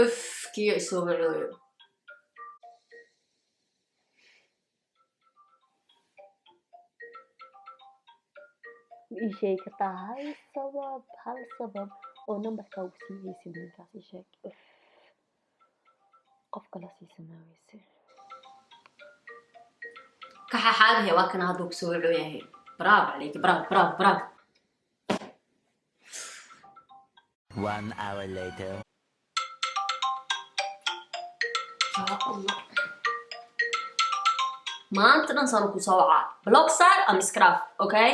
Uf, kiyo isoo wacooyo. Ma ii sheegi kartaa hal sabab oo nambarkaa ugu sii haysid ninkaas? Ii sheeg. Uf, qof kala sii samaaweyse. Kaxaxaadahe, waa kana hadduu kusoo wacooyahay. Bravo calayki, bravo, bravo, bravo. One hour later. Ya Allah, maanta dhan saan ku soo wacaa. Block saar ama scrap. Okay,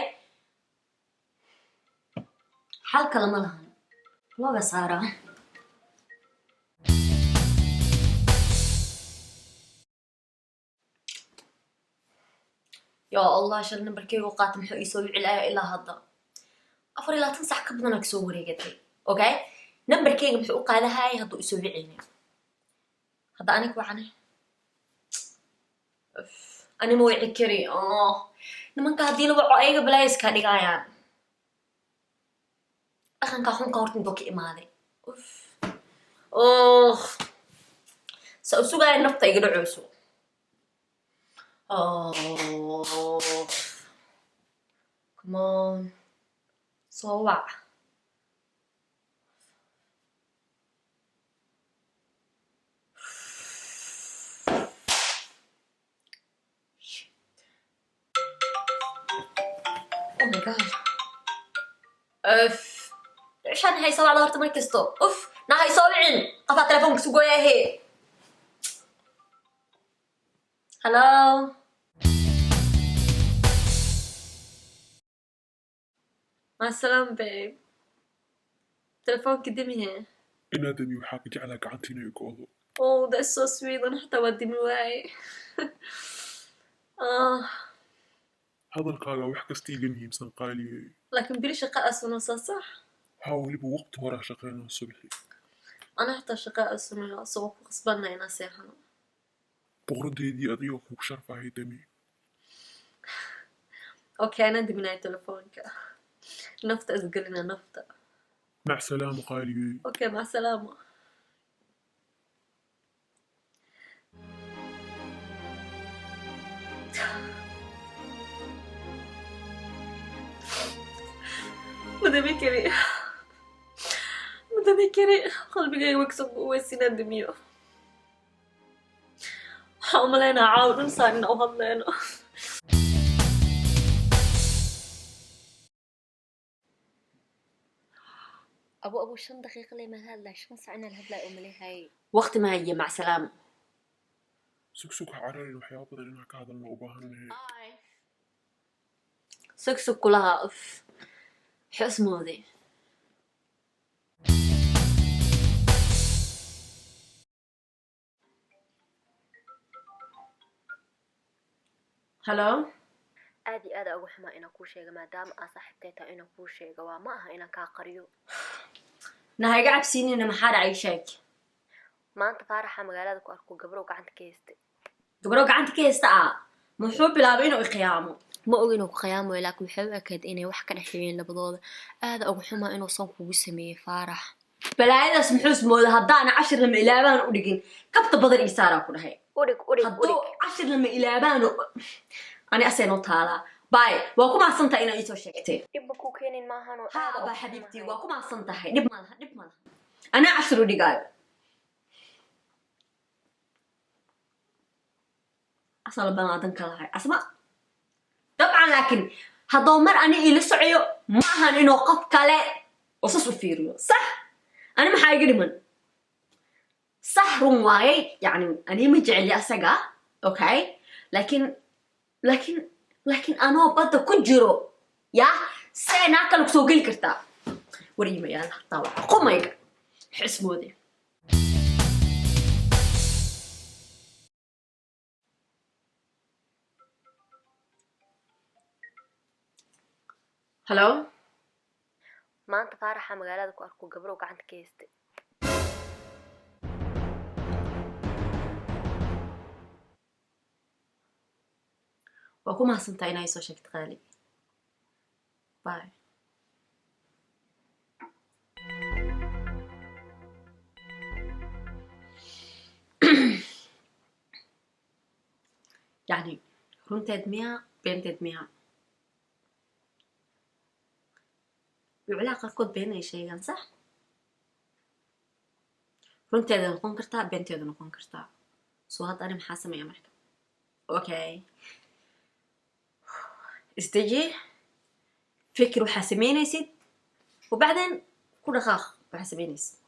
xal kale ma lahan, block-ga saaraa. Ya Allah, shal nambarkeygu qaata, muxuu iisoo wici lahaa? Ilaa hadda 24 sac ka badanaa kasoo wareegatay. Okay, nambarkeyga muxuu u qaadahayay hadduu isoo wicayna? Hadda aniga wacane ani ma wici kari. Oh, nimanka haddii la waco ayaga balaaya iska dhigayaan. Dhaqankaa xunka horta intuu ka imaaday? Uf, oh, sa u sugaaya nafta iga dhaceyso. Oh, come on, soo wac. Oh my God. Uf. عشان hay soo wacda horta mar kasto. Uf, na hay soo wicin. Qafaa telefoonka sugooyahe. Hello. Maasalaam, babe. Telefoonka dimihe. Inaad damiyo waxaa ka jeclaa gacanta inay go'do. Oh, that's so sweet. Ana xataa waa dimi waaye. Ah, Hadalkaaga wax kasta iiga muhiimsan, qaaliyey. Laakiin beri shaqa asunaysaa, sax? Waxaa weliba waqti horaa shaqeynaa subaxii. Ana xataa shaqa asunaya, isagoo ku qasbanna inaan seexano. Boqoradeedii, adigoo kugu sharfahay dami. Okay, anaa diminaya telefoonka. Nafta isgelina nafta. Mac salaama, qaaliyey. Okay, mac salaama. Ma dami kari, ma dami kari. Qalbigayga way kasoo go'weysa inaan damiyo. Waxaan u malaynaa caawa dhan saan inaan u hadleyno. Abu, abu, 5 daqiiqo le maan hadlay, 5 sac inaan hadlay oo malehay. Waqti ma haye, mac salaama. Sug, sug, ha cararin. Waxyaaba badan inaan ka hadalno u baahannahay. Sug, sug kulaha. Uf, xusmoodi. Hello. Aad iyo aad aa uga xumaa inaan kuu sheega, maadaama aa saaxiibtay tahay inaan kuu sheega waa ma aha inaan kaa qariyo. Na ha iga cabsiinina, maxaa dhacay? Sheeg. Maanta Faaraxa magaalada ku arko gabrow gacanta ka haystay. Gabadho gacanta ka haysta ah? Muxuu bilaabay inuu iqiyaamo? Ma og inuu ku khiyaamayo, laakiin waxay u ekayd inay wax ka dhexeeyeen labadooda. Aada uga xumaa inuusan kugu sameeyey Faarax. Balaayadaas muxuu ismooda? Haddaana cashir lama ilaabaan u dhigin, kabta badan ii saaraa ku dhahay. Udhig, udhig. Hadduu Udhig. cashir lama ilaabaan ani asay noo taalaa. Baay, waa ku mahadsan tahay inaa iisoo sheegtay. Dhib ma kuu keenin maahanoo? Ha Aada ba uga xabiibtii. xumahay. Waa ku mahadsan tahay. Dhib ma laha, dhib ma laha. Anaa cashir u dhigaayo asal banaadan ka lahay asma dabcan, laakiin hadduu mar ani iila socoyo ma ahan inuu qof kale oo sas u fiiriyo. Sax, ani maxaa iga dhiman? Sax, run waayay. Yani ani ma jeceli asaga, okay, laakiin anoo badda ku jiro ya see naa kale kusoo geli kartaa? War iimayaal hataa waa qumayga xismoode. Hello. Maanta Faaraxa magaalada ku arko gabrow gacanta ka haystay. Waa ku mahadsantahay inaa isoo sheegto, qaali. Bye. Yacni runteed miyaa, beenteed miyaa? Wiclaha qaarkood been ay sheegaan, sax? Runteeda noqon kartaa, beenteeda noqon kartaa. So hadda ani maxaa sameeya marka? Okay, isdeji, fikir waxaa sameynaysid, wabacdeen ku dhaqaaq waxaa sameynaysid.